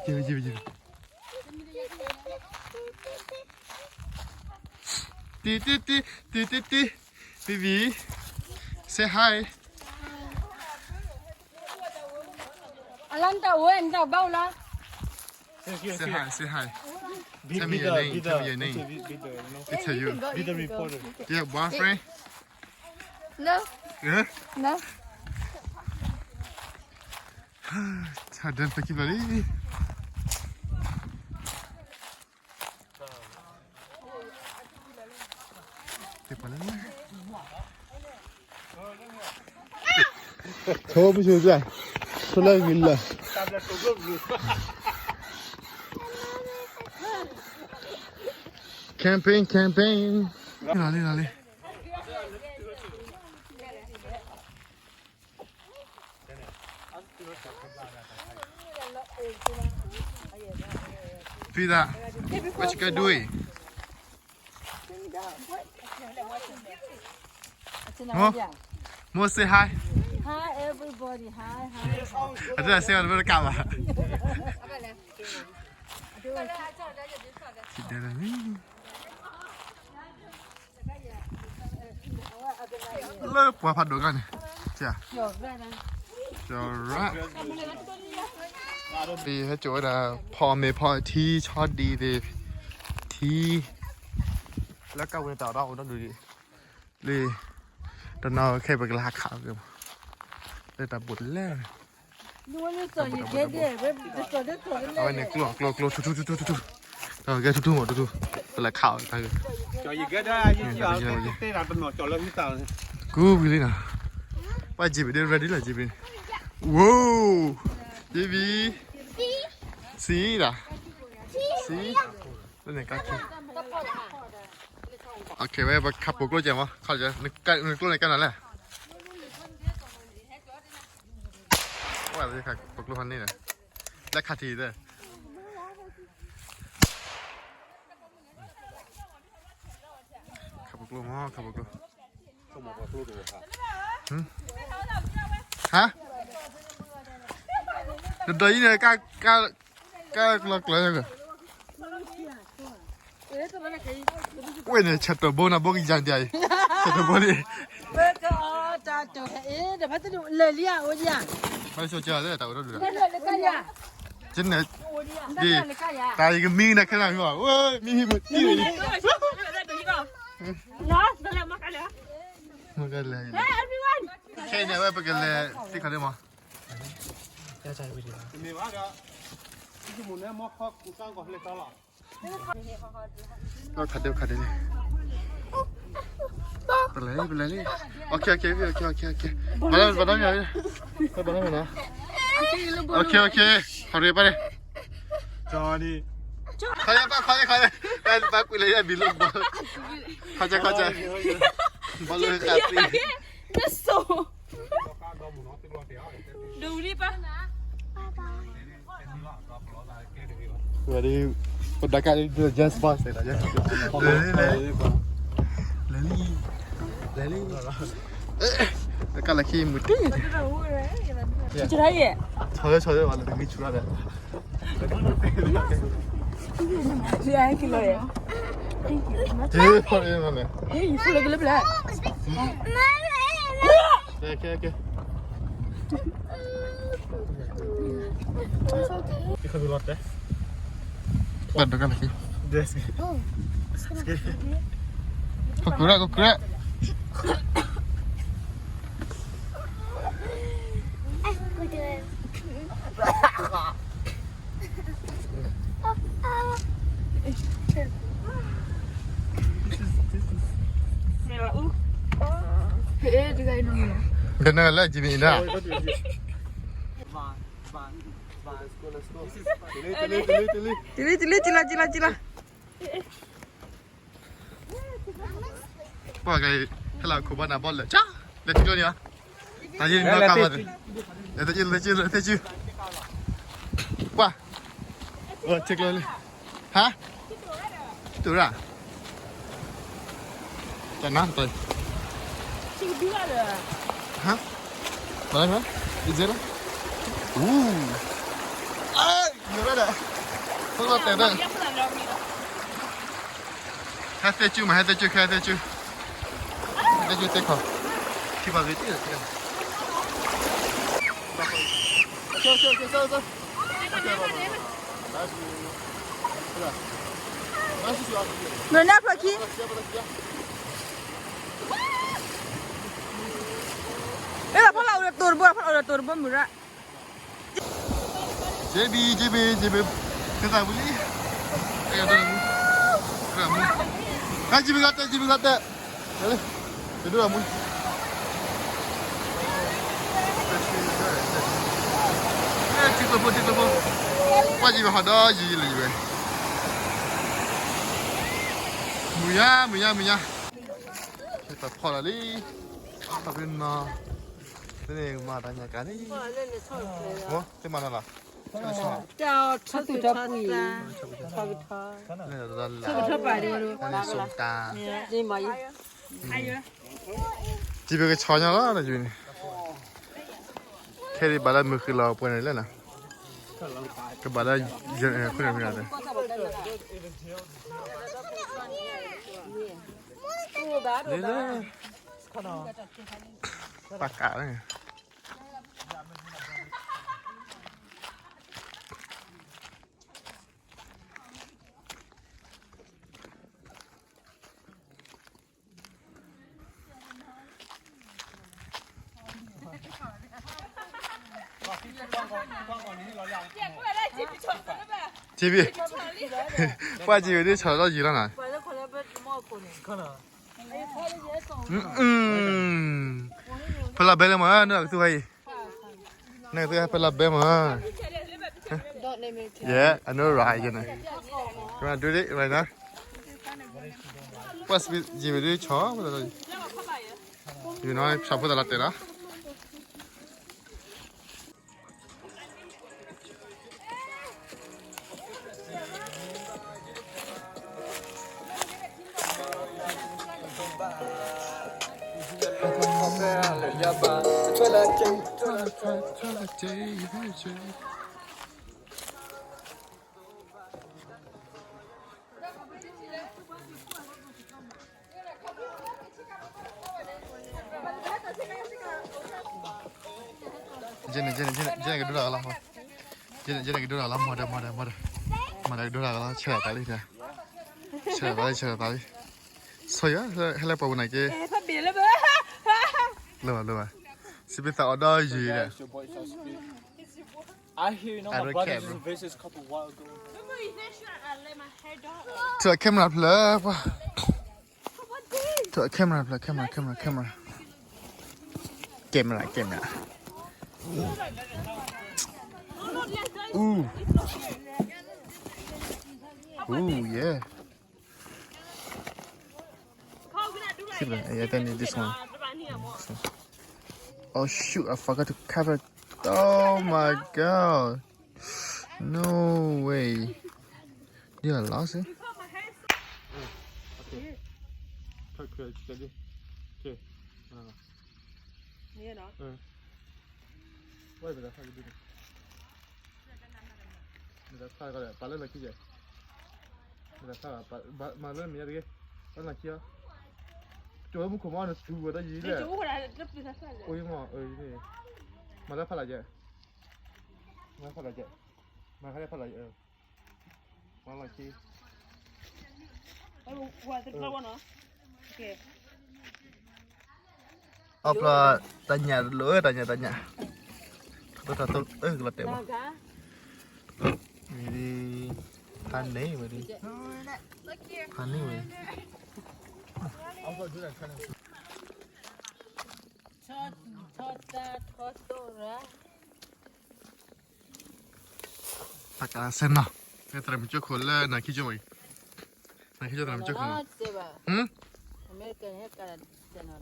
တီတီတီ တီတီတီ baby, say hi. အလၢနတၢ်အိၣ်ဝဲ နတၢ်ဘၣ်အိၣ်လီၤ. Say hi, say hi. Tell me your name, tell me your name. It's you. Be the reporter. Do you have boyfriend? No. Yeah? No. တၢ်ဒဲတကံဘျီလံ. ထိပစူၢ်စၢ်, ထိလၢဂ့ၤလၢ်. Camping, camping. လီၤလံ လီၤလံ. Frida, what you guys doing? Mo, Mo, say hi. Hi, everybody. Hi, hi. I didn't say I'm gonna come. Sit down. လၢပှၤဖးဒိၣ်ဂၤန့ၣ်, ကၠီရၣ်, ဟဲကၠီဝဲဒၣ် ဖီမ့ၤဖီထံ ဆီဒံးသ့ၣ်, ထံ, လၢကဝဲတၢ်ဒီးအိၣ်ဒီဒူၣ်ဒံး, လံ, တနီၤခဲအံၤ ပကလဲၤဟးခးအီၤ, လၢတၢ်ဘိၣ်တလဲၣ် အဝဲန့ၣ်ကျိ ကျိ ကျိ ထူထူထူထူထူ, ကဲထူထူမး ထူထူ, ပလဲၤခးအီၤတၢ်ဂ့ၤ, ကူဝံၤလံနီၤ, ပှၤ J B ဒ် ready လီၤ J B, whoa, J B, see ဒၣ်, see, လၢန့ၣ်ကါခံ, okay ဝဲ ပခးပိာ်ကျိကဲမး, နကျိန့ၣ်ကဲနၤလဲၣ်. ဝဲလၢခးပိာ်ကျိဖဲန့ၣ်ဒီး, လၢခးထံၣ်ဒီး, ခးပိာ်ကျိမး ခးပိာ်ကျိ, ဟါ, ဒီးဒီးအံၤန့ၣ် ကါ, ကါ, ကါကျီကျီ, ဝဲန့ၣ် ဆၢတိၢ်ဘိနၤ ဘိကယၤဒ်အံၤ, ဆၢတိၢ်ဘိန့ၣ်, ဘၣ်ဆိကၢ်လၢတၢ်အိၣ်ဒီဒူၣ်ဒီး, ကန့ၣ်, ဒ်, တၢ်အံၤကမံနၤခဲနၤမံဘၣ်, ဝဲ, မံဟံၣ်မတံၢ်, မ့ၢ်ကလဲၤ, ခဲအံၤန့ၣ် အဝဲပကလဲၤသ့ခီဒ့မး, ခးဒ့ခးဒ့လံ, ပလဲၤလံ ပလဲၤလံ, okay okay okay okay okay, ဘၣ်လၢဘၣ်လၢ, ဘၣ်လၢနီၤ, okay okay, ခီဒ့ဘၣ်လံ, ခီဒ့ဘၣ် ခီဒ့ဘၣ်, ဘၣ်ကွံာ်လၢယဘံၣ်လၢဘီ, ခီကဲခီကဲ, ဘီလၢဃာ်သံ ဒိၣ်လံပၢ်, ဝဲဒၣ်, ပဒၣ်ကးဒ် just pass လဲၤလံ, လဲၤလံ, လဲၤလံ, လဲၤလံမုၢ်တ့ၢ်, ဆီလီၤ, ဆီလီၤ, ဆီလီၤ, ဆီလီၤ, ဆီလီၤ, ဘၣ်ဒိကနၣ်က့, ကကူရၣ် ကကူရၣ်, ဒီးနလၢ Jimmy ဒၣ်, တုၤလံ တုၤလံ တုၤလံ တုၤလံ တုၤလံ တုၤလံ တုၤလံ, ပှၤကဟဲလီၤခိၣ်ဘၣ်နၤဘီလၢာ်, လဲၤထံကျိန့ၣ်, တၢ်ယဲၢ်နီၢ်ကါမး, လဲၤသ့ၣ်ကၠူ လဲၤသ့ၣ်ကၠူ, လဲၤသ့ၣ်ကၠူ, ပှၤ, ထံကျိလံ, ဟါ, တူၢ်ရၣ်, တနၤတၢ်, ဟါ, ဘၣ်လၢ, is it, ooh, ယိၤရၣ်ဒၣ် တဲဒၣ်, ဟဲသ့ၣ်ကၠူမး ဟဲသ့ၣ်ကၠူ ခဲသ့ၣ်ကၠူ, သ့ၣ်ကၠူသ့ၣ်ခီ, ထံပှၤဂ့ၤတံၢ်လီၤ, မ့ၢ်န့ၣ်ဖျိခံ, မ့ၢ်လီၤဖီလာ်အိၣ်ဒီးတိၤတဘိ ဖီလာ်အိၣ်ဒီးတိၤတဘိမုၢ်ရၣ် JB, JB, JB, ကသးဝံၤလံ, အဲ, အဲ, JB ဂၤတဲ, JB ဂၤတဲ, တဒိၣ်မူ, ထံကျိဖိ ထံကျိဖိ, ကွၢ် JB ဟးဒီးယံာ်လံဝဲ, မုၢ်ယါ မုၢ်ယါ မုၢ်ယါ, ပဖီလာ်လံ, ဖီဖဲနီၤ, တန့ၣ်မၤတၢ်ညါကါန့ၣ်, သ့ၣ်မၤနီၤလီၤ ထီၣ်ပူၤထီၣ်ပူၤ, ထီၣ်ပူၤထီၣ်ပူၤ, န့ၣ် တၢ်လၢ န့ၣ် စိတၢ်, န့ၣ်မၤယံၤ, စံးဘၣ်ကဆီညါလီၤ န့ၣ် ခဲဒံးဘၣ်လၢမုၢ်ဃုလီၤပှဲၤန့ၣ်လၢနီၤ, ကဘၣ်လၢ ယဲၢ် ယဲၢ် ယဲၢ် လၢ ပကး စံးဘၣ်, ပှၢ်စံးဘၣ်ဒ်ဆီၣ်လီၤယံာ်လီၤနီၤ, ဖဲလီၤဘဲလၢမး နကသူဝဲအံၤ, နကသူဝဲဖဲလီၤဘဲမး, yeah, I know right, you know, can I do it right now? ပှၢ်စံးဘၣ်ဒ်ဆီၣ်, ယူၤနီၤ ဆီၣ်ဖိတၢ်လီၤတဲာ်လီၤ. ယဲန့ၣ် ယဲန့ၣ် ယဲန့ၣ် ယဲန့ၣ်ကဒိၣ်တၢ်ကလီၤ, ယဲန့ၣ် ယဲန့ၣ်ကဒိၣ်တၢ်ကလီၤ မၤဒီး မၤဒီး မၤဒီး, မၤဒီးကဒိၣ်တၢ်ကလီၤ ဆဲးတၢ်သးလံ, ဆဲးတၢ်သးလံ ဆဲးတၢ်သးလံ, ဆီၣ်ယၤ ဟဲလၢပှၤပူၤန့ၣ်က့, လၢဘၣ်လၢဘၣ်, စံးဘၣ်သးအီၤဒီးယံာ်ဒီး I don't care, bro. To a camera ဖျၢၣ်, to a camera ဖျၢၣ်, camera, camera, camera, camera, camera. Ooh. Ooh, yeah. Keep it. Yeah, I think this one. This one. Oh shoot, I forgot to cover. Oh my god. No way. You are lost, eh? Okay. Okay. What is that? How you do this? မ့ၢ်တၢ်ဆါကီးဒီး ပာ်လၢလီၢ်ခံယဲၢ်, မ့ၢ်တၢ်ဆါဘၣ် မၤလၢမ့ၢ်ယါတဂ့ၤ, ပာ်လီၢ်ခံအီၤ, ကၠီၤလၢမူခိၣ်မီနထူဝဲဒီးယံၤလဲၣ်, အိၣ်ယမီၢ်, မၤလၢဖးလၢ်ယဲၢ်, မၤဖးလၢ်ယဲၢ်, မၤဖးလၢ်ဖးလၢ်ယဲၢ်, မၤလီၢ်ခံ အီၣ်ဖျါ တၢ်ညၣ်တလိၣ် တၢ်ညၣ်တၢ်ညၣ်, ထီၣ်တၢ်သိၣ်အၢကလီၤတဲာ်ဘၣ်, မ့ၢ်ဒ်, ဖးန့ၢ်ဝဲဒ်, ဖးန့ၢ်ဝဲ, ဆီၣ်သူၣ်ဆီၣ်တၢ်ထီၣ်သိၣ်ရၣ် ပကစဲနီၤ, ကဲသရၣ်မုၣ်ကၠိခိၣ်လၢနၤခံကၠိမး, နၤခံကၠိသရၣ်မုၣ်ကၠိခိၣ်မး,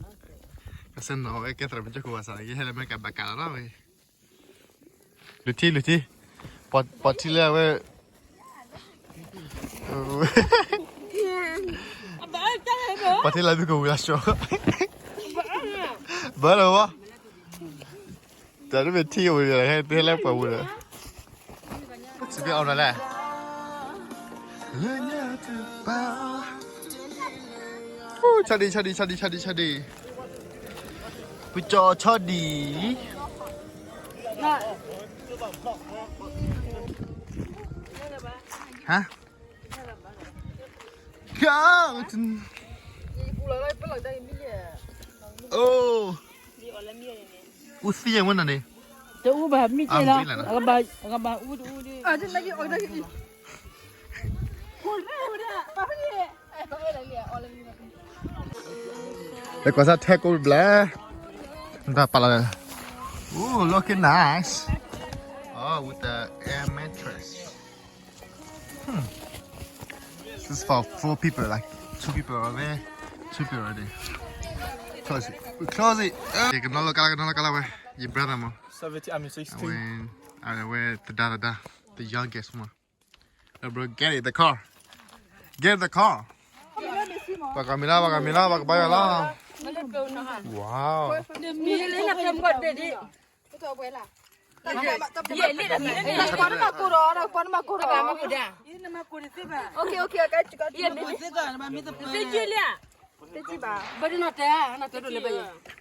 ကစဲနီၤဝဲကဲသရၣ်မုၣ်ကၠိခိၣ်ဘၣ်ဆၣ် ယဟဲလၢမဲကၤဘၣ်ကးလီၤလီၤဝဲ, လူၤထံ လူၤထံ, ပှၤထံလၢအဝဲ ပှၤထံလၢမ့ၢ်ကဝံၤလၢ်ဆှီ, ဘၣ်လီၤဝဲ, တၢ်တမ့ၢ်ထံအိၣ်ဒီး ဟဲတဲလၢပှၤဝံၤဒီး, စံးဘၣ်အီၤနၤလဲၣ်, ဆီဒံၣ် ဆီဒံၣ် ဆီဒံၣ် ဆီဒံၣ် ဆီဒံၣ်, ပကၠီဆီဒံၣ်, ဟါ, အိၣ်သံအဝဲနၤန့ၣ်, တအူဘၣ်မံက့လီၤ, အကဘၣ်အူတအူဒီး လဲၤကွၢ်စၢ်ထဲကိးဘျဲၣ်, တၢ်ပာ်လီၤ, ooh, looking nice, oh, with the air mattress. Hmm. This is for four people, like, two people over there, two people over there. Close it. We close it. Uh, ကနီၤလီၤကါလၢ ကနီၤလီၤကါလၢဝဲ, your brother မး, seventeen, I'm sixteen. အဝဲ, အဝဲ သဒါ သဒါ, the youngest one. Uh, bro, get it, the car. Get the car. ပှၤကမ့ၢ်လၢ ပှၤကမ့ၢ်လၢ ပှၤကဘါယွၤလီၤ. Wow. ဝ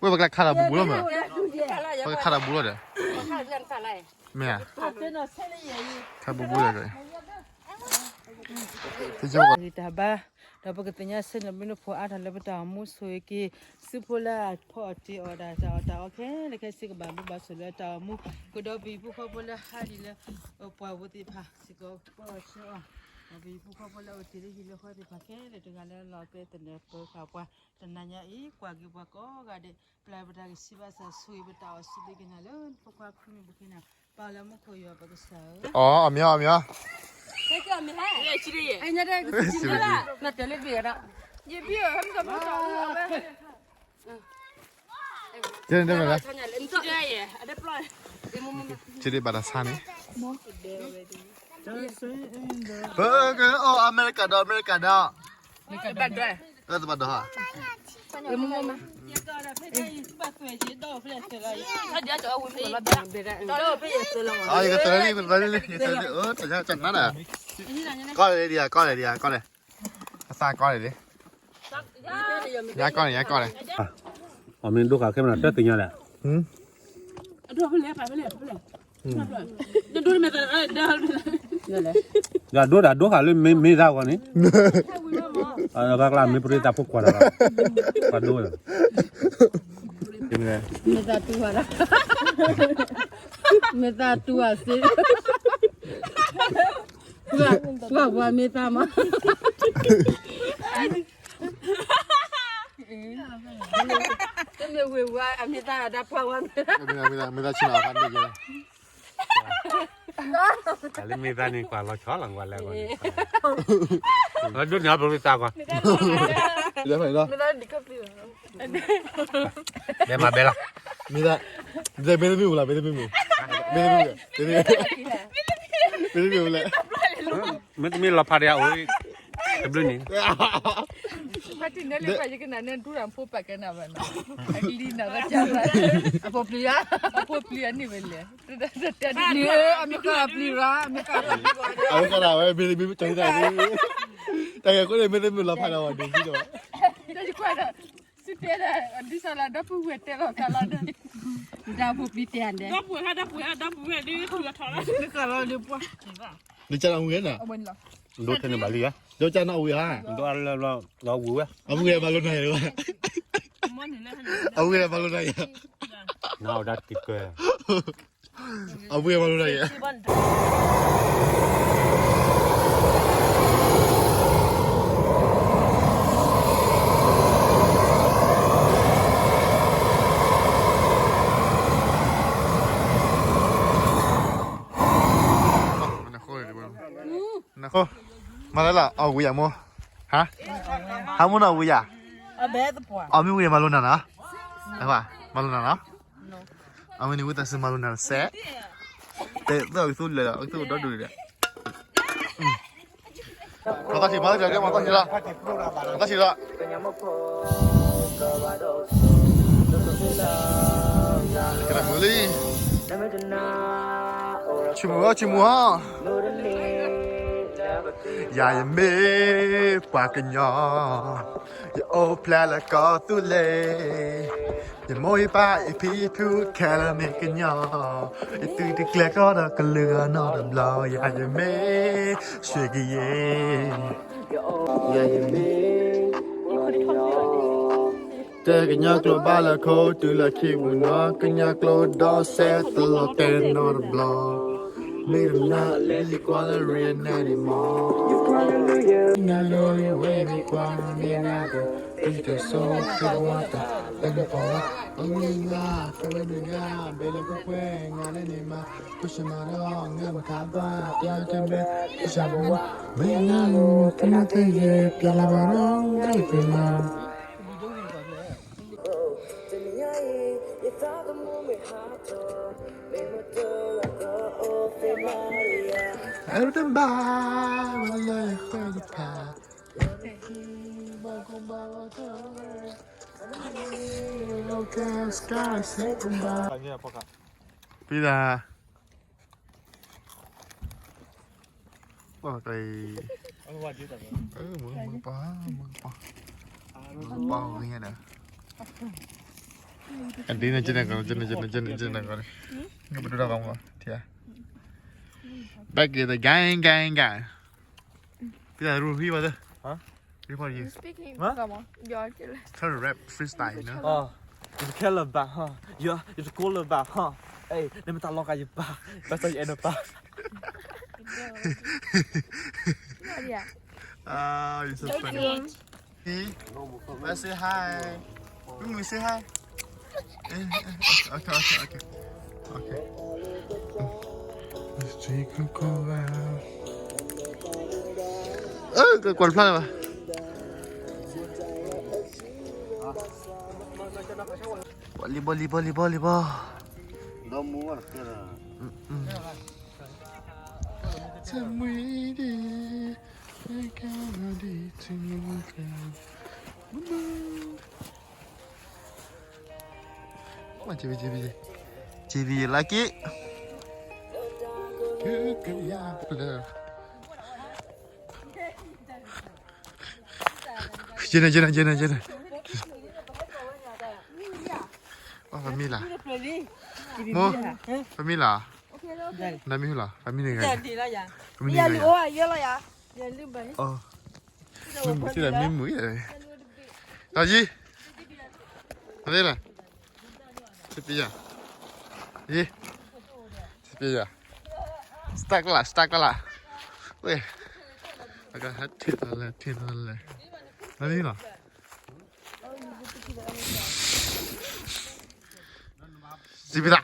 ဲပကလဲၤခးတၢ်ဘူးဘူးလီၤမး, ပကခးတၢ်ဘူးလီၤဒီး, မ့ၢ်ဧါ, ခးဘူးဘူးလီၤဒီး, တၢ်ဘါ, ဒီးပကသ့ၣ်ညါဆၢန့ၣ် မ့ၢ်နဖိအါထီၣ်လၢပတၢ်အိၣ်မူဆိၣ်ဂ့ၤက့ၤ စုဖိလၢအဖီအီၣ်တ့ၢ်အီၣ်တၢ် တၢ်အီၣ်တၢ်အီခဲလၢာ်ခဲဆ့ ကဘၣ်မူဘၣ်ဆိၣ်လၢတၢ်အိၣ်မူ, ကဒီးပဟံၣ်ဖိဃီဖိလၢဟးဒံးလၢ ပှၤဖိသ့ၣ်တဖၣ်စ့ၢ်ကီး ပအီၣ်ဆၢအီၣ်, ဒီးပဟံၣ်ဖိဃီဖိလၢအအိၣ်တ့ၢ်လၢဟံၣ်လၢဃီသ့ၣ်တဖၣ်ခဲလၢာ်တဂၤလၢလီၤပဲသနၢၣ်ပၢၤဃာ်ပှၤ, တနၤညါအံၤ ကွၢ်က့ၤပှၤကိးဂၤဒဲး ပျၢ်ပတၢ်ကဆံးဘၣ်ဆၣ် ဆိၣ်ဂ့ၤပတၢ်အီၣ်စံးဘျုးက့ၤနၤလၢနဖိခွါခရံာ်မံၤပူၤခံနၤ, ပၢ်လၢမူခိၣ်ယွၤပကစၢ်ဧၢ. အီၣ်, အီၣ်မ့ၤ, အီၣ်မ့ၤ, အီၣ်. က့ၤဒံးဘၣ်တၢ်ဆါန့ၣ်, ပကအိၣ်အမဲရကၤဒီး အမဲရကၤဒီး, တဘၣ်ဒီးဟါ, ယကတၢၢ်လံ ယကတၢၢ်လံ ယကတၢၢ်လံ, တၢ်နါဒၣ်, ကီၢ်လဲၣ်ဒံးဧါ, ကီၢ်လဲၣ်ဒံးဧါ, ကီၢ်လဲၣ်, အသးကီၢ်လဲၣ်ဒံး, ညါကီၢ်န့ၣ် ညါကီၢ်လဲၣ်, အမ့ၢ်ဒိၣ်ဃာ်ခဲမနၤ တၢ်သ့ၣ်ညါလဲၣ်, ဒိၣ်ဒၣ်ဒိၣ်ဃာ်လၢမ့ၢ်မ့ၢ်သးဂီၢ်န့ၣ်, အဘၣ်ကျါမ့ၢ်ပရ့သးဖိခွါတၢ်, ပှၤဒိၣ်လီၤ, မ့ၢ်သးတူၢ်ဝဲဒၣ်, မ့ၢ်သးတူၢ်ဝဲစ့, ပှၤပှၤမ့ၢ်သးမး တမ့ၢ်ဝ့ၤဝါ အမ့ၢ်သးဒၣ်ပှၤဝါမ့ၢ်သး, မ့ၢ်သး မ့ၢ်သးဆ့ၣ်နီၤဖးန့ၣ်က့ၤ, လၢမ့ၢ်သးန့ၣ် ကွၢ်လီၤဆီလီၤကွၢ်လဲၣ်ကွၢ်န့ၣ်, ဒိၣ်န့ၣ်အပရ့သးကွၢ်, မ့ၢ်သးဒ်ကပျံၤ, ဘဲမၤဘဲလီၤ, မ့ၢ်သး, မ့ၢ်သးမ့ၢ်သမံၣ်အိၣ်လၢ, မ့ၢ်သမံၣ်, မ့ၢ်သမံၣ်, မ့ၢ်သမံၣ်အိၣ်လၢ မ့တမ့ၢ်လီၤဖးဒီးအအိၣ်, တဘျုးန့ၣ်, ဖါတံၢ်နဲလၢပှၤယကနၣ်နဲဒူတၢ်ဖိပာ်ကဲနၤဘၣ်နီၤ, အကလံၤနၤရၣ်ကၢ်, အဖိပျံၤဧါ, အဖိပျံၤအန့ၢ်ဝဲလဲၣ်, အမ့ၢ်ကပျံၤရၣ်, အမ့ၢ်ကပျံၤရၣ်, အဝဲကနၣ်ဝဲ မ့တမ့ၢ်ကၠီသးန့ၣ်, တၢ်ဂ့ၢ်ခိၣ်န့ၣ် မ့တမ့ၢ်လီၤဖးဒီးဝဲဒိၣ်ကံဒီး, တၢ်ယကွၢ်ဒီး စူတဲဒၣ် ဒ်သိးလၢဒီပုၢ်ဝဲၢ်တဲလီၤသးလီၤဒီး, ဒီပုၢ်ဝဲၢ်တဲအဒဲ, ဒီပုၢ်ဝဲၢ်ဟဲ ဒီပုၢ်ဝဲၢ်ဟဲ ဒီပုၢ်ဝဲၢ်ဒ်သိးလီၤဒီးပှၤ, နကနၣ်ဝံၤဧါ, ဒိၣ်ထဲန့ၣ်ဘၣ်လံဧါ, ဒီကနၣ်ဝံၤဧါ, ဒီလၢလီၤဝံၤဝဲ, အဝံၤမၤလိနၤယၤ, အဝံၤမၤလိနၤယၤ, နအီၣ်ဒၣ်တက့ၢ်ကၢ အဝံၤမၤလိနၤယၤ, မၤလၢလၢအဝံၤယၤမိၢ်, ဟါ, ဟါမိၢ်နီၢ်ဝံၤယၤ, အမ့ၢ်ဝံၤမၤလိနၤနီၤ, မၤလိနၤနီၤ. အဝဲန့ၣ်ဝံသးစူၤမၤလိနၤစဲး, တဲသၢကသူလၢာ်လီၤ ကသူဒီဒူၣ်ဒီး, မၤသးဆံး မၤသးဆံး မၤသးဆံးလီၤ, မၤသးဆံးလီၤ, ကနၣ်မုာ်လံ, ဆိကမိၣ်ဧၢ ဆိကမိၣ်ဧၢ. ယၤယမ့ၢ်ပှၤကညီ, ယအိၣ်ဖျဲၣ်လၢကီၢ်သူလ့ၤ, ယမိၢ်ယပၢ်ယဖံယဖု ခဲလၢာ်မ့ၢ်ကညီ, ယသုတကျဲၤကီၢ်ဒီးကလုာ်ဂၤနီတဘျီ, ယၤယမ့ၢ် ရွှေကရံ, ယၤယမ့ၢ် တဲကညီကျိာ်ဘၣ်လၢခိ တုၤလၢခံပူၤနီၤ, ကညီကျိာ်ဒီးစဲးတလီၤတဲာ်နီတဘျီ, မ့ၢ်တနာ်လၢယကွၢ်လၢ real နဲၣ်ဒံးမး, ယကွၢ်လၢ real ဝဲမ့ၢ်ကွၢ်မ့ၢ်နၤဒီး, တံၤတစိၢ်ဖဲဝါတၢ် လၢနပီၤဝါ, အမ့ၢ်နၤ ဖဲဝဲနုၤဂၤဘဲလၢပှဲၤပှဲၤ နၤလၢန့ၣ်မး, ကစၢ်မၤဒီးငါမၤခးဘၣ် ပျၢ်တဘဲ ကစၢ်ဘိ မ့ၢ်နၤ ပနၢ်သ့ၣ်ယဲ ပျၢ်လၢဘၣ်ဒီး နၤယပ့ၤမး အဲၣ်တဘၣ် ဝဲလၢယဃဲတဖၣ် ဘၣ်ကီဘၣ်ဝဲတၢ် ပံၤဒၣ် ပှၤတၢ်အံၤ မုၢ်ကပီၤ မုၢ်ကပီၤ မုၢ်ကပီၤ ဂ့ၤညါဒီး အဒ်န့ၣ် ကနၣ်ကီး ကနၣ်ကီး ကနၣ်ကီး ကနၣ်ကီး ငါပဒိၣ်တၢ်ကီးမီၤ ထံၣ်ဧါ Back in the gang, gang, gang. ပံၤဒၣ် ရူဟံၣ်ဘၣ်သၢ Huh? Report you. You speak in Huh? Try to rap freestyle, you know? Oh, you care about, huh? You, you care about, huh? Hey, let me talk long you back. That's how you end up back. Ah, you're so funny. Hey, let's say hi. Mimi, say hi. Eh, eh, okay, okay, okay, okay. Okay. Let's take a go out. เออ ก็กวนพลาดว่ะ volleyball volleyball volleyball อืมอืม မ့ၢ် JB JB JB JB lucky ကနၣ် ကနၣ် ကနၣ် ကနၣ် အီ ဖမံလၤ မိၢ် ဖမံလၤ နမံဟူလီၤ ဖမံန့ၣ် ဖမံန့ၣ် အီ မ့ၢ်မုာ် မ့ၢ်မုာ် အီယံၤ အသ့လၢ စပံယၤ ယံၤ စပံယၤ စတၢ်ကလး စတၢ်ကလး ဝဲ အကဟဲထံၣ်သလၢ ထံၣ်သလၢ နမံလီၤ စပံတၢ်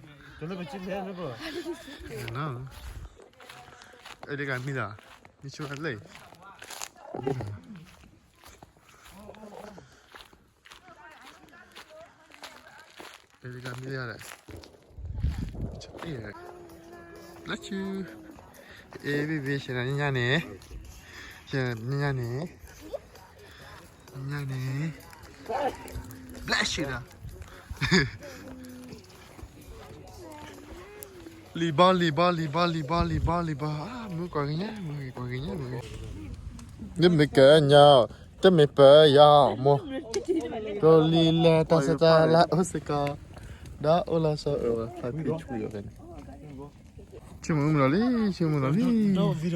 အဲဒ်ကမံလီၤ မံဆိလၢ အဲဒ်ကမံလီၤ ဘျၢဆူ အဲဘ့ၣ်ဘ့ၣ် ဆဲးနညါန့ၣ် ဆဲးနညါန့ၣ် ညါန့ၣ် ဘျၢဆူဒီး လံာ်ဘီ လံာ်ဘီ လံာ်ဘီ လံာ်ဘီ လံာ်ဘီ လံာ်ဘီ မုၢ်ကွၢ်ကညါ မုၢ်ကွၢ်ကညါ မုၢ် မ့ၢ်ကညီ တမ့ၢ်ပၢယၤမိၢ် ကလံၤလဲၤတၢ်ဆဲးတၢ်လၤအိၣ်စ့ၢ်ကီး ဒီးအိၣ်လီၤဆီအၢဝဲ ဖးပ့ၤဆူယီၤဖဲန့ၣ် ဆ့မုၢ်မုၢ်လီၤလံ ဆ့မုၢ်လီၤလံ ဒိလၢ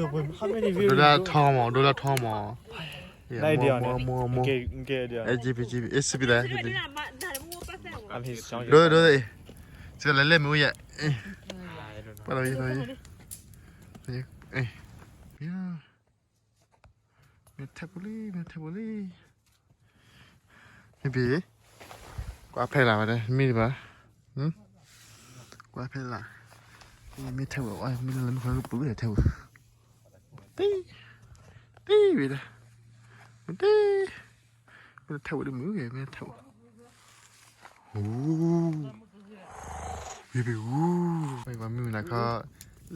ထီမီၤ ဒိလၢထီမီၤ မိၢ်မိၢ်မိၢ် အဲ GB GB အဲ စပံးသး ဒိဒိ စလဲၤလဲၤမ့ၢ်အိၣ်ယဲ ပှၤလီၤယံၤလီၤယံၤ မ့ၢ်ထဲပူၤလံ မ့ၢ်ထဲပူၤလံ မ့ၢ်ဘၣ် ကွၢ်ဖဲလၢ်ဝဲဒၣ် မ့ၢ်တဘၣ် ကွၢ်ဖဲလၢ် မ့ၢ်ထဲဝဲ မ့ၢ်လၢမ့ၢ်ခွါကပူၤထဲဝဲ တ့ တ့ဝဲဒၣ် မ့ၢ်တ့ မ့ၢ်ထဲဝဲဒၣ်မ့ၢ်ဝဲ မ့ၢ်ထဲဝဲ ဟူ ဝံၤပှၤမုၢ်နၤခီ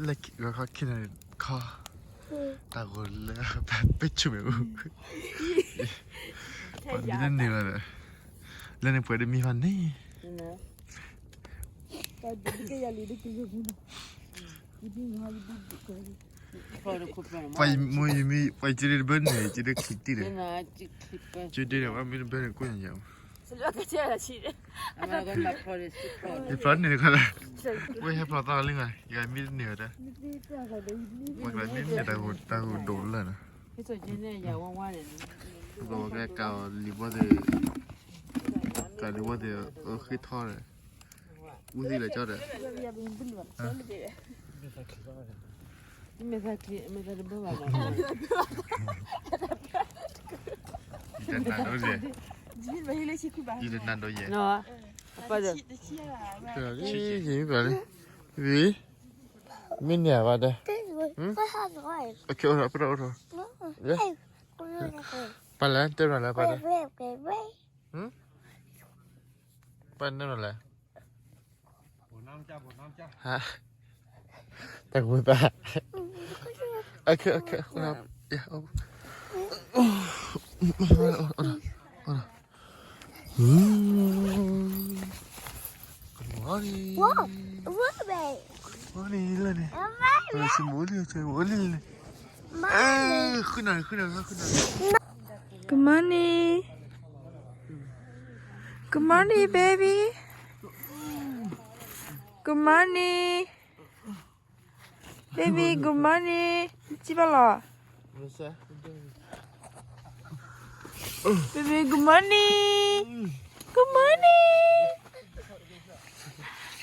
လၢဂီၤခီခံနၤခီ တၢ်ဂီၤလၢ ပဆိမ့ၣ်အူ ပှၤမံလၢန့ၢ်လီၤဒီး လၢန့ၣ်ပှဲၤတမံၤဖးန့ၣ် တၢ်ဒုးကဲယၤလံဒ်ကယဲၢ်မူနီၤ ယဒုးမူဟါယဒုးဒုးကဲလံ တၢ် ပှၤမ့ၢ်ယမ့ၢ် ပှၤက့ၤတဘၣ်န့ၣ် က့ၤတချံးတံၢ်ဒီး, က့ၤတံၢ်ဒီး ပှၤမ့ၢ်တဘၣ်န့ၣ် ကိၣ်ညါယၤ, ယဖျီန့ၣ်တခါလၢ, ဝဲဟဲဖျီသီလံဂၤ ယမ့ၢ်တန့ၢ်ဝဲဒၣ်, ပှၤကမ့ၢ်န့ၢ်တၢ်ဂိၢ်ဒိၣ်လၢ်နီၤ, ဘၣ်ဝဲကဲကးအီၤလံၤဘီသ့ၣ်, ကးလံၤဘီသ့ၣ် အဃ့ထီၣ်ဒီး, အူသံလၢာ်ကၠီဒီး မ့ၢ်သးခံ မ့ၢ်သးတဘၣ်ဘၣ်နီၤ, ယတနၢ်ဒိယဲ, ယတနၢ်ဒိယဲ, ယမ့ၢ်ပှၤလၢ, မ့ၢ်န့ၢ်ဘၣ်ဒီး, အိၣ်ထီၣ် အိၣ်ထီၣ်, ပၢ်လဲၣ်တဲနၤလဲၣ်, ပၢ်လဲၣ်, ပၢ်တဲနၤလဲၣ် တၢ်ကူသး, Good morning. Good morning. Good morning. Good morning, baby. Good morning. Baby, good morning. စံးဘၣ်လီၤ. Baby, good morning. Good morning.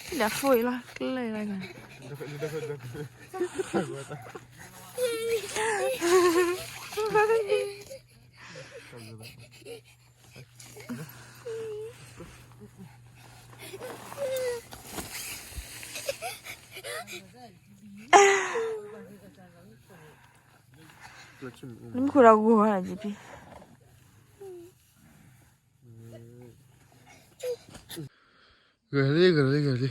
ဒီးဖိအံၤလီၤ ကျဲလီၤ. န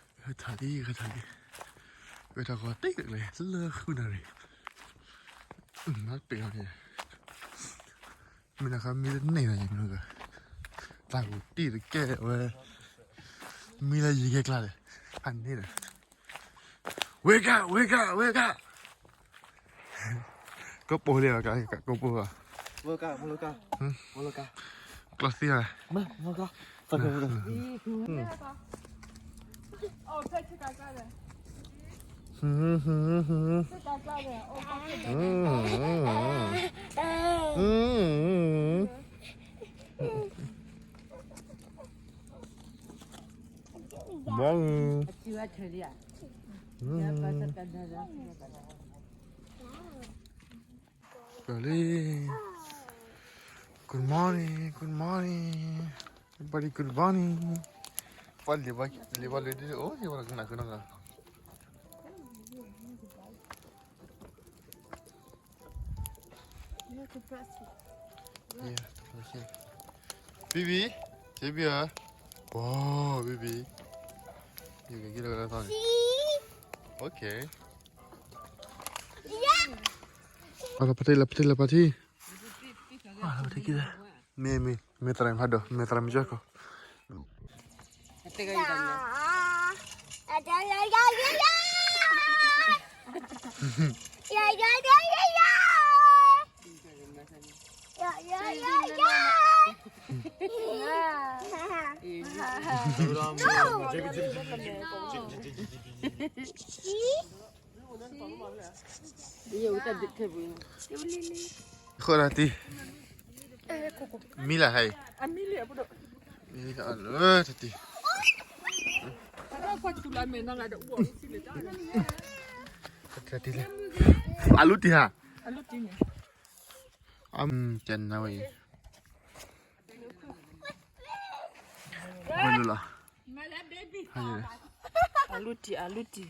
မ့ၢ်ခိၣ်ဒီးဂီၤဝဲဒၣ် က့ၤဖံ ဂဲၤလံ ဂဲၤလံ ဂဲၤလံ, ဂဲၤထီၣ်လံ ဂဲၤထီၣ်လံ, ဂဲၤထီၣ်ဂီၤတ့ၢ်လၢ လၢဃုနၣ်ရံၣ်, မၤတပ့ၤလီၤန့ၣ်, မ့ၢ်နခါမ့ၢ်တန့ၢ်နီၤ ယမ့ၢ်ဂၤ, တၢ်ဂိၢ်တံၢ်တကဲဝဲ, မ့ၢ်လၢယံၤကဲကျါဒီး, အန့ၣ်ဒီး, wake up, wake up, wake up. ကပိာ်လံ ကပိာ်ဘၣ်, ကျီသံၣ်, ဘီ လံ, good morning, good morning, everybody, good morning. ပှၤလံၤဘၣ်လံၤဒ်အိၣ် ယဝဲကနၣ်ကနီၤကနီၤ. Baby, baby, ah. Wow, baby. You can get a little. Okay. အလပထံလပထံလပထံ, အလပထံက့ၤ, မ့ၢ်မ့ၢ်မ့ၢ်သရၣ်မုၣ်ဖးဒိၣ် မ့ၢ်သရၣ်မုၣ်ကၠီကီၢ်. Ghê là tí. Mí là hay. Mí là tí. Alo tí hả? Alo tí, alo tí.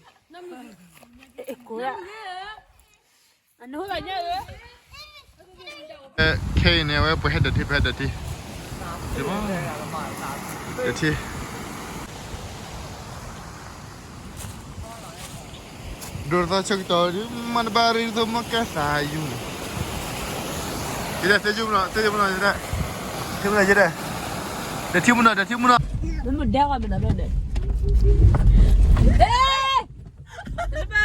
Ê, K န့ၣ် အဝဲပှၤဟဲဒၢးထံ ပှၤဟဲဒၢးထံ, ဒၢးထံ, ဒိၣ်သီဆၢကတီၢ် မၤတဘၣ်ရံၣ်သိမီၢ်ကဲသးယူၤန့ၣ်, ယဒၣ်သ့ၣ်ယူၤမနီၤ သ့ၣ်ယူၤမနီၤ ယဒၣ်, သ့ၣ်မနီၤ ယဒၣ်, ဒၢးထံမနီၤ ဒၢးထံမနီၤ, မ့ၢ်မဒဲဝဲမနီၤ ဘၣ်ဒၢး, ဟဲ, တဘၣ်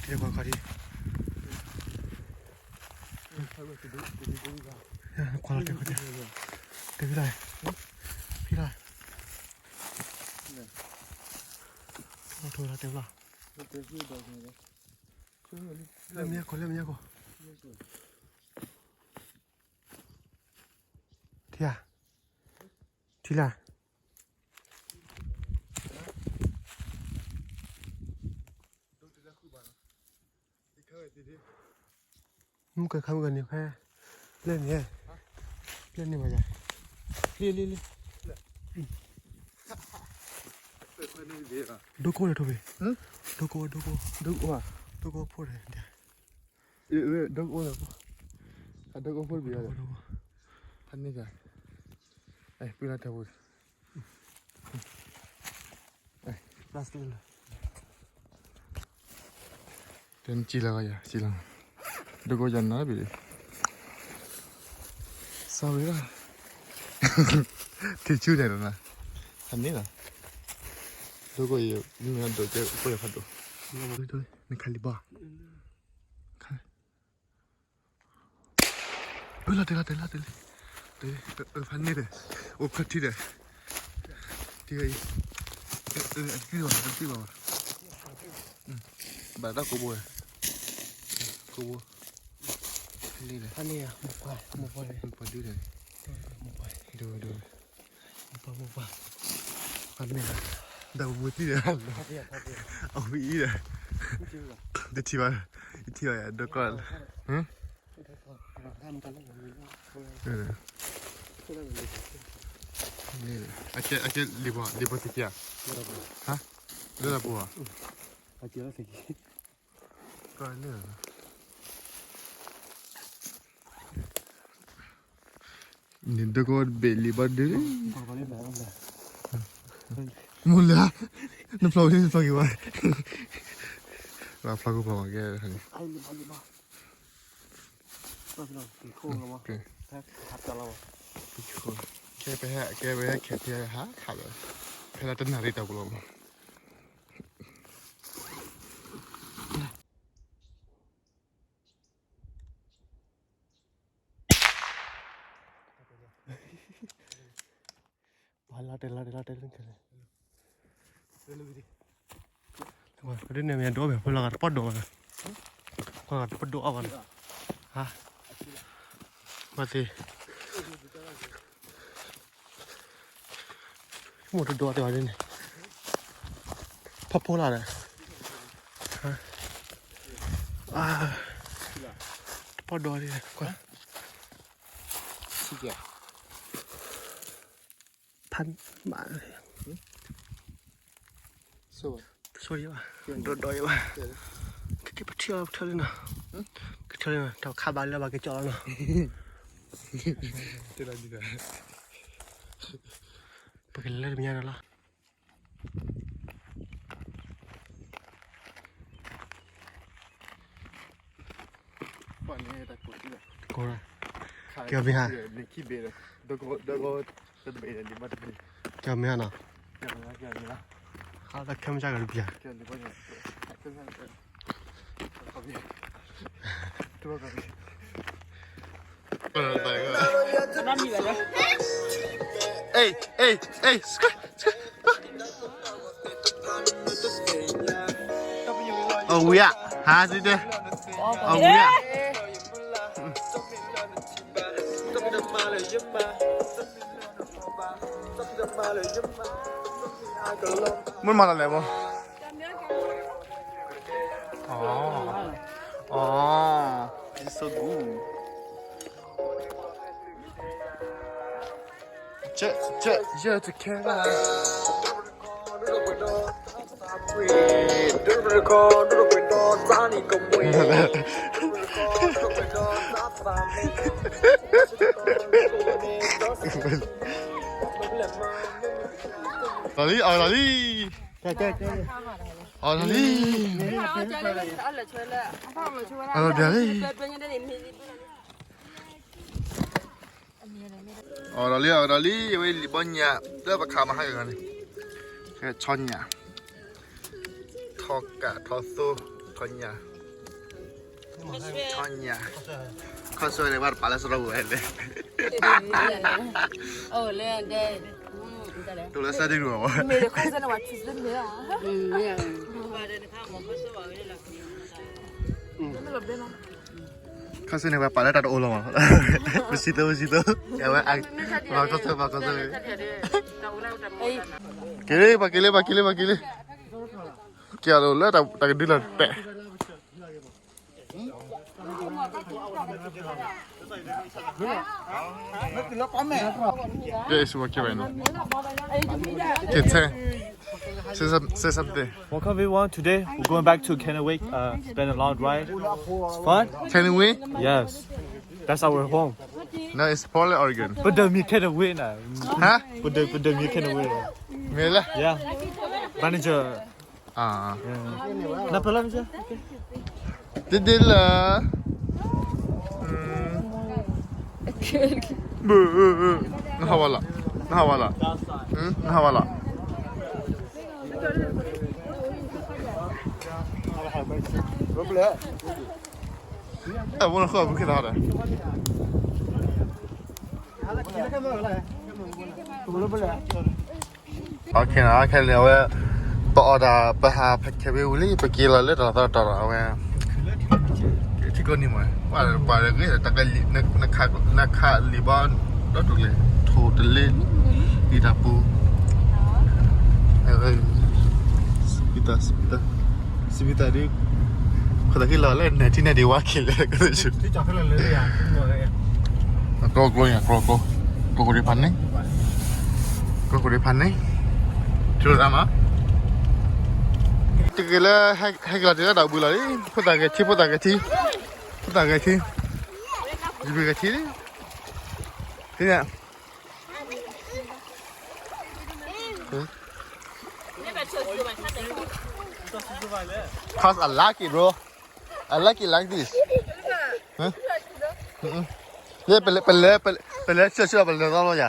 ခီၣ်ထံး ခီၣ်ထံး, ခွါလီၤတဲာ်ခီၣ်ထံး, တဲဖံလီၤ, ဖံလီၤ, ထိၣ်လီၤတဲာ်လီၤ, လၢမ့ၢ်ယါကီၢ် လၢမ့ၢ်ယါကီၢ်, ထံဧါ, ထံလၢ် မုၢ်ကခါမုၢ်ကန့ၣ်ဖဲ လၢန့ၣ်, လၢန့ၣ်ဘၣ်ယၤ, လံလံလံ, ဒိကိၣ်ဒီးထိၣ်ဘ့ၣ်, ဒိကိၣ် ဒိကိၣ်, ဒိကိၣ်, ဒိကိၣ်ဖိဒီး, ဒိကိၣ်, ဒိကိၣ်ဖိတဘ့ၣ်, ဖးန့ၢ်ယၤ, ပှ့ၤလီၤတၢ်ပူၤ တနံၤကံလီၤယၤ, ကံလီၤ, ဒိကိၣ်ယၤနၤဘ့ၣ်, စၢ်ဝဲဒၣ်, ထံဆူၣ်န့ၣ်ဒီးနၤ, ဖးန့ၢ်လီၤ, ဒိကိၣ်ယၤ မ့ၢ်ဒိၣ်ကဲကိၣ်ယၤဖးဒိၣ်, နခးလံဘၣ်, လီၤတဲာ်လီၤတဲာ်လီၤတဲာ်လံ, ဖးန့ၢ်ဒီး အိၣ်ခီၣ်ထံးဒီး တံၢ်အံၤ အတံၢ်ဘၣ် အတံၢ်ဘၣ်ဘၣ် ဘၣ်တၢ်ကိးဘိဝဲ ကိးဘိ ဖးန့ၢ်ဒီး ဖးန့ၢ် မိၢ်ပှၢ် မိၢ်ပှၢ် မိၢ်ပှၢ်ဒုဒီး မိၢ်ပှၢ် ဒု ဒု မိၢ်ပှၢ် မိၢ်ပှၢ် ဖးန့ၢ် ဒီးဝံၤတံၢ်ဒီး အဝံၤအံၤဒီး တထံၣ်ဘၣ် တထံၣ်ဘၣ် ယဒိကီၢ် အကဲလံၤဘီ လံၤဘီသ့ၣ်က့ၤဧါ ဟါ လၢလၢပူၤဧါ ကီၢ်လၢ နဒိကီၢ်တဘ့ၣ်လံၤဘီဒု မူလၢ နဖျီက့ၤ နဖျီက့ၤဝဲ လၢဖျီက့ၤဖျီက့ၤ ကဲပဟဲ ကဲပဟဲခဲထဲဟးခးလီၤ ဖဲလၢတနၣ်ရံၣ်တၢ်ပူၤလီၤမး ပှၤလီၤတဲာ်လီၤတဲာ်လီၤတဲာ်လၢခဲလၢာ် ဒ်န့ၣ်မ့ၢ်ဒိၣ်ဘၣ် ဖိလီၤဂာ်တပီၢ်ဒိၣ်ဘၣ် ဖိလီၤဂာ်တပီၢ်ဒိၣ်အါဘၣ်န့ၣ် ဟါ ပှၤသ့ၣ် မိၢ်တဒိၣ်တဲာ်ဘၣ်ဒ်န့ၣ် ဖးဖိလီၤဒီး တပီၢ်ဒိၣ်ဒ် ကွၢ် ဖးမး ဆိၣ်ယဘၣ် ဒိၣ်ဒိၣ်ယဘၣ် ကက့ၤပထံၣ်အီၤ ပထံၣ်လံနီၤ ကထံၣ်လံနီၤ တၢ်ခးဘၣ်လၢဘၣ်ကကၠီလီၤနီၤ ပကလဲၤလၢတမညါဒီးလီၤ ကိးရၤ ကဲမ့ၢ်ဟါ ကဲမ့ၢ်ဟါနီၤ ဟါတၢ်ခဲမုၢ်ဆါကတဘျီ Hey, hey, hey, skr, skr. အဝံၤဧါ ဟါ စံတဲ အဝံၤဧါ မုၢ်မၤလီၤလဲၣ်ဘိ အီ အီ it's so good ကဲ ကဲ ကဲ တကဲဘၣ် လီၤလံ အီ လီၤလံ အီ လီၤလံ အီ လီၤလံ အီ လီၤလံ အီ လီၤလံ အဝဲလံာ်ဘီညၣ် လၢပခးမဟါဂၤဂၤန့ၣ် ကဲဆီညၣ် ထီကး ထီသိ ထီညၣ် ဆီညၣ် ခီၣ်ဆၢန့ၣ် ဘၣ်တပာ်လၢစရီပူၤဝဲလဲၣ် အိၣ်လၢဒဲ တိၢ်လၢစၢ်ဒ့ဒူၣ်အီၤ ခီၣ်ဆၢန့ၣ် ပှၤပာ်လၢတၢ်တအိၣ်လီၤမး ပစံးသိ ပစံးသိ အဝဲ ပှၤကီၢ်ဆၢ ပှၤကီၢ်ဆၢ က့ၤလံ ပှၤက့ၤလံ ပှၤက့ၤလံ ပှၤက့ၤလံ က့ၤလီၤလၢတၢ်ကဒုလီၤတဲာ် This is working right now. Okay, say, say, some, say something. Welcome everyone. Today we're going back to Kennewick. Uh, spend a long ride. It's fun. Kennewick? Yes. That's our home. No, it's Portland, Oregon. But the me Kennewick now. Huh? But the but the me Kennewick. Really? Yeah. Manager. အာ နပလီမ့ၢ် ဒ်ဒ်လၢ ဘု နဟးဝဲလီၤ နဟးဝဲလီၤ နဟးဝဲလီၤ အဝဲနဃိဘုခ့တဟါဒီး โอเคนะ โอเคเลย အဝဲ ပအီၣ်ဒၣ် ပဟးဖဲခဲဘ့ဝံၤလံ ပက့ၤလီၤလၢတၢ်လီၢ်သီတီၤဒီး အဝဲ ထံကီၢ်န့ၣ်မး ပှၤ ပှၤဂ့ၤ နခးလံာ်ဘၣ် ဒီးတလဲ ထိၣ်တလဲ လံတၢ်ပူၤ စပံးတၢ် စပံးတၢ် စပံးတၢ်ဒ် ခီသးက့ၤလီၤလၢနထံၣ်န့ၣ်ဒံးဝါခံလဲၣ် က ကျိကျိ ကျိကျိ ကျိကျိဒံးဖးန့ၣ် ကျိကျိဒံးဖးန့ၣ် ထူလၢမး တက့ၤလၢ ဟဲက့ၤလီၤတ့ၢ်လၢတၢ်ဘုလီၤလံ ဖိသၣ်ဂဲၤထံ ဖိသၣ်ဂဲၤထံ ဖိသၣ်ဂဲၤထံ ယဘုဂဲၤထံလံ တ့ၢ် Cause I like it, bro. I like it like this. ဟါ လၢ ပလဲၤ ပလဲၤ ပလဲၤ ဆှၢဆှၢ ပလဲၤသီလီၤယၤ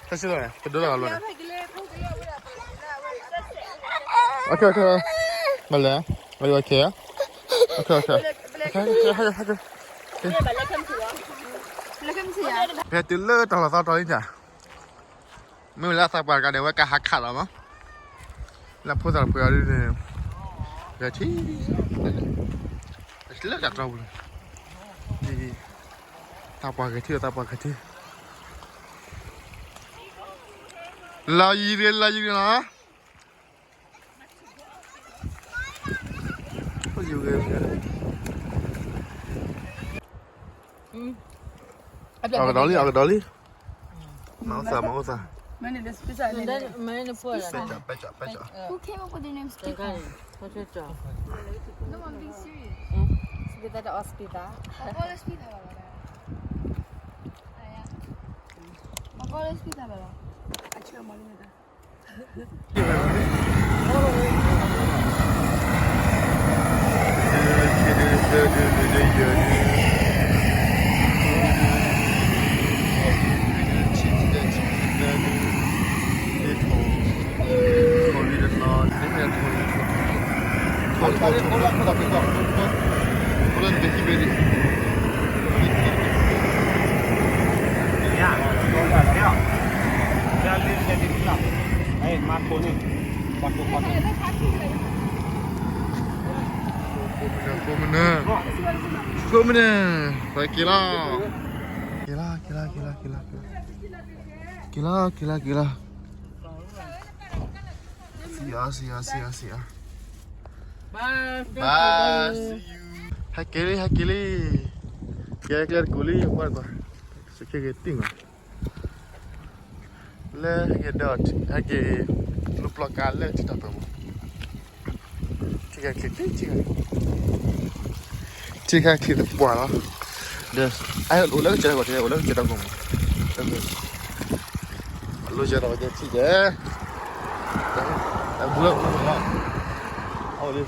ဆှၢဆှၢလီၤ ပဒိလီၤဂၤလီၤန့ၣ် Okay, okay. ပလဲၤ Are you okay? Okay, okay. Okay, okay, okay, okay. ဖဲတုၤလၢတၢ်လီၢ်သီတီၤလံတၢ် မ့ၢ်ဝဲလၢအသးပှၢ်တဂၤန့ၣ် အဝဲကဟးခးလီၤမး လၢဖိသၣ်တဖှဲးအီၤဒ်န့ၣ် ဂဲၤထံ လၢတၢ်တြီပူၤလီၤ သးပှၢ်ဂဲၤထံ သးပှၢ်ဂဲၤထံ လီၤယံၤရ့ လီၤယံၤရ့လီၤ အကဒီးလံ အကဒီးလံ မၤအိၣ်သး မၤအိၣ်သး ပၢ်ကၠီ ပၢ်ကၠီ ပၢ်ကၠီ Who came up with the name Spita? No, I'm being serious. Spita or Spita? I'll call her Spita. I'll call her Spita.က့ၤလီၤ က့ၤလီၤ က့ၤလီၤ က့ၤလီၤ က့ၤလီၤ က့ၤလီၤ က့ၤလီၤ See ya, see ya, see ya, see ya. Bye, see you. ဟဲက့ၤလံ ဟဲက့ၤလံ ကဲကျဲတကူာ်လံ ကွၢ်ကွၢ် စခ့က့ၤတံၢ်မး လၢဟဲက့ၤဒီး ဟဲက့ၤ လူၤပျီကါလၢထံတၢ်ပၢၢ်မး ထံက့ၤ ထံက့ၤ ထံက့ၤတပှၢ်လီၤ ဒီး အိၣ်လၢကစၢၢ်တၢ်ဂီၤ အိၣ်လၢကစၢၢ်တၢ်ဂီၤမး လိၣ်ကဲဒီးဝဲကဲထံက့ၤ တၢ်ဘူလၢအိၣ်လီၤ အိၣ်လၢ